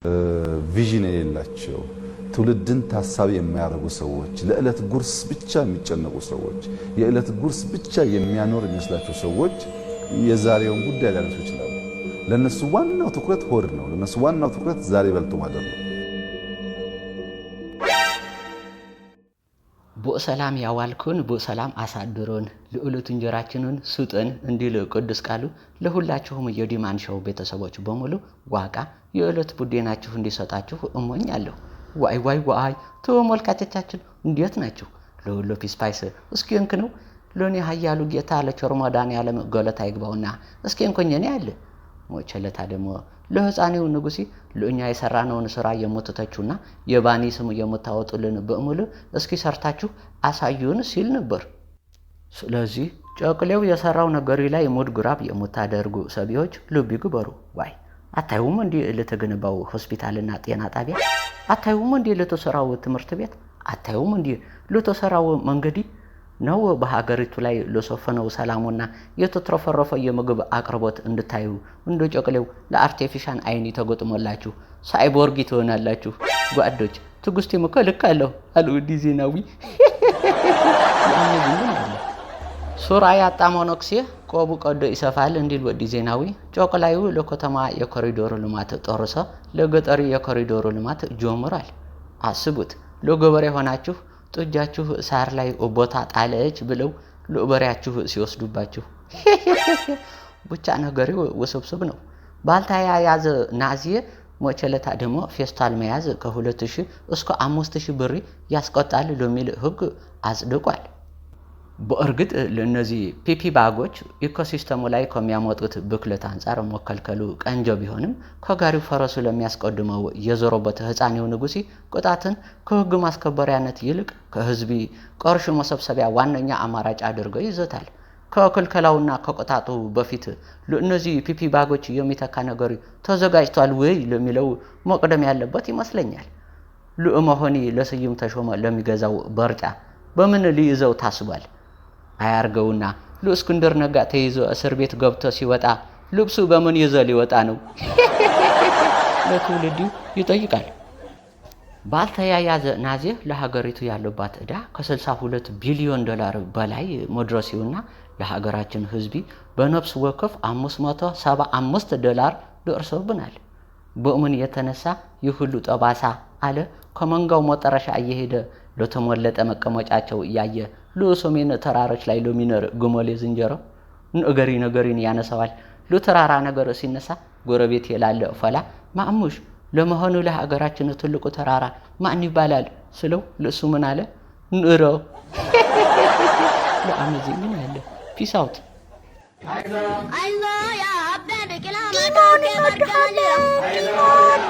Vision የሌላቸው፣ ትውልድን ታሳቢ የማያደርጉ ሰዎች፣ ለዕለት ጉርስ ብቻ የሚጨነቁ ሰዎች፣ የዕለት ጉርስ ብቻ የሚያኖር የሚመስላቸው ሰዎች የዛሬውን ጉዳይ ሊያነሱ ይችላሉ። ለነሱ ዋናው ትኩረት ሆድ ነው። ለነሱ ዋናው ትኩረት ዛሬ በልቶ ማደር ነው። ብሰላም ያዋልኩን ብሰላም አሳድሮን ልዕሉት እንጀራችንን ስጥን እንዲል ቅዱስ ቃሉ። ለሁላችሁም የዲማን ሾው ቤተሰቦች በሙሉ ዋቃ የዕለት ቡዴናችሁ እንዲሰጣችሁ እመኛለሁ። ዋይ ዋይ ዋይ! ተመልካቾቻችን እንዴት ናችሁ? ለወሎ ፒስፓይስ እስኪ እንክ ነው ለኔ ኃያሉ ጌታ ለቸሩ መድኃኔዓለም ገለታ ይግባውና እስኪ እንኮኝ እኔ አለ ሞቸለታ ደግሞ ለህፃኔው ንጉሴ ለእኛ የሰራነውን ስራ የምትተቹና የባኒ ስም የምታወጡልን በሙሉ እስኪ ሰርታችሁ አሳዩን ሲል ነበር። ስለዚህ ጨቅሌው የሰራው ነገሪ ላይ mood grab የምታደርጉ ሰቢዎች ልብ ይግበሩ። ዋይ፣ አታዩም እንዲህ ለተገነባው ሆስፒታልና ጤና ጣቢያ? አታዩም እንዲህ ለተሰራው ትምህርት ቤት? አታዩም እንዲህ ለተሰራው መንገዲ ነው? በሀገሪቱ ላይ ለሰፈነው ሰላሙና የተትረፈረፈ የምግብ አቅርቦት እንድታዩ እንደ ጨቅሌው ለ artificial አይኒ ተገጥሞላችሁ cyborg ትሆናላችሁ። ጓዶች፣ ትዕግስቴም እኮ ልክ አለሁ አሉ ወዲ ዜናዊ። ሱራ ያጣ መነኩሴ ቆቡ ቀዶ ይሰፋል እንዲል ወዲ ዜናዊ፣ ጮቅላዩ ለከተማ የኮሪደሩ ልማት ጦርሶ ለገጠሪ የኮሪደሩ ልማት ጀምሯል። አስቡት፣ ለገበሬ ሆናችሁ ጥጃችሁ ሳር ላይ ቦታ ጣለች ብለው ለበሬያችሁ ሲወስዱባችሁ። ብቻ ነገሬው ውስብስብ ነው። ባልተያያዘ ናዚ ሞቸለታ ደግሞ ፌስታል መያዝ ከ2000 እስከ 5000 ብር ያስቆጣል ለሚል ህግ አጽድቋል። በእርግጥ ለእነዚህ PP bag ኦች ecosystem ኡ ላይ ከሚያመጡት ብክለት አንጻር መከልከሉ ቀንጆ ቢሆንም ከጋሪው ፈረሱ ለሚያስቀድመው የዞረበት ህፃኔው ንጉሴ ቅጣትን ከህግ ማስከበሪያነት ይልቅ ከህዝቢ ቅርሽ መሰብሰቢያ ዋነኛ አማራጭ አድርገው ይዞታል። ከክልከላውና ከቅጣቱ በፊት ለእነዚህ PP bag ኦች የሚተካ ነገር ተዘጋጅቷል ወይ ለሚለው መቅደም ያለበት ይመስለኛል። ለመሆኒ ለስዩም ተሾመ ለሚገዛው በርጫ በምን ሊይዘው ታስቧል? አያርገውና ለእስክንድር ነጋ ተይዞ እስር ቤት ገብቶ ሲወጣ ልብሱ በምን ይዞ ሊወጣ ነው? ለትውልዱ ይጠይቃል። ባልተያያዘ ናዜ ለሀገሪቱ ያለባት ዕዳ ከ62 ቢሊዮን ዶላር በላይ መድረሲውና ለሀገራችን ህዝቢ በነፍስ ወከፍ 575 ዶላር ደርሶብናል። በምን የተነሳ ይህ ሁሉ ጠባሳ አለ ከመንጋው መጠረሻ እየሄደ ለተሞለጠ መቀመጫቸው እያየ ለሰሜን ተራሮች ላይ ለሚኖር ግመሌ ዝንጀሮ ነገሪ ነገሪን ያነሳዋል። ለተራራ ነገር ሲነሳ ጎረቤት የላለ ፈላ ማእሙሽ፣ ለመሆኑ ለሀገራችን ትልቁ ተራራ ማን ይባላል ስለው ለእሱ ምን አለ? ንሮ ለአመዚ ምን አለ? Peace out. ዲሞን እንወድሃለን ዲሞን።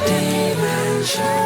Dimension.